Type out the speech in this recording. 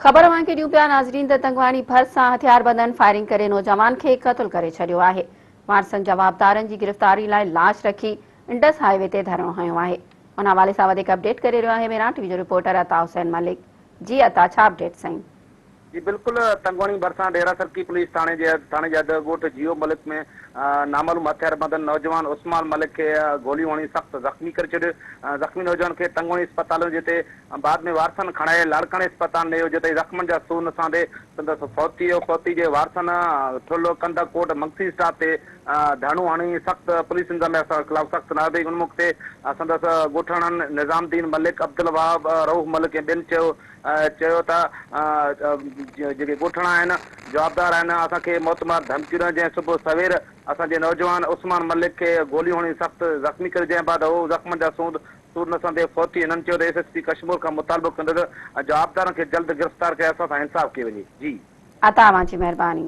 خبر اوهان کي ڏيون پيا ناظرين ته تنگواڻي ڀرسان هٿياربندن فائرنگ ڪري نوجوان کي قتل ڪري ڇڏيو آهي. وارثن جوابدارن جي گرفتاري لاء لاش رکي انڊس هاء وي تي ڌرڻو هنيو آهي. ان حوالي سان وڌيڪ اپڊيٽ ڪري رهيو آهي ميران ٽي وي جو رپورٽر عطا حسين ملڪ. جي عطا ڇا اپڊيٽ سائين. جي بلڪل تنگواڻي ڀرسان ڊيرا سرڪي پوليس ٿاڻي جي ٿاڻي جي حد ڳوٺ جيو ملڪ ۾ نامعلوم هٿياربندن نوجوان عثمان ملڪ کي گوليون هڻي سخت زخمي ڪري ڇڏيو زخمي نوجوان کي تنگواڻي اسپتال ۾ جتي بعد ۾ وارثن کڻائي لاڙڪاڻي اسپتال نيو جتي زخمن جا سور نه سهندي سندس فوت ٿي ويو فوتي جي وارثن ٺلهه ڪنڌڪوٽ منگسي اسٽاپ تي ڌرڻو هڻي سخت پوليس انتظاميا خلاف سخت نعريبازي ان موقعي تي سندس ڳوٺاڻن نظام الدين ملڪ، عبدالوهاب، رئوف ملڪ ۽ ٻين چيو چيو ته جيڪي ڳوٺاڻا آهن جوابدار آهن اسان کي موتمار ڌمڪيون ڏنو جنهن صبح سوير اسان جي نوجوان عثمان ملڪ کي گوليون هڻي سخت زخمي ڪري جنهن بعد هو زخمن جا سوند سور نه سهندي فوت ٿي هنن چيو ته ايس ايس پي ڪشمور کان مطالبو ڪندڙ جوابدارن کي جلد گرفتار ڪري اسان سان انصاف ڪيو وڃي جي. عطا اوهان جي مهرباني.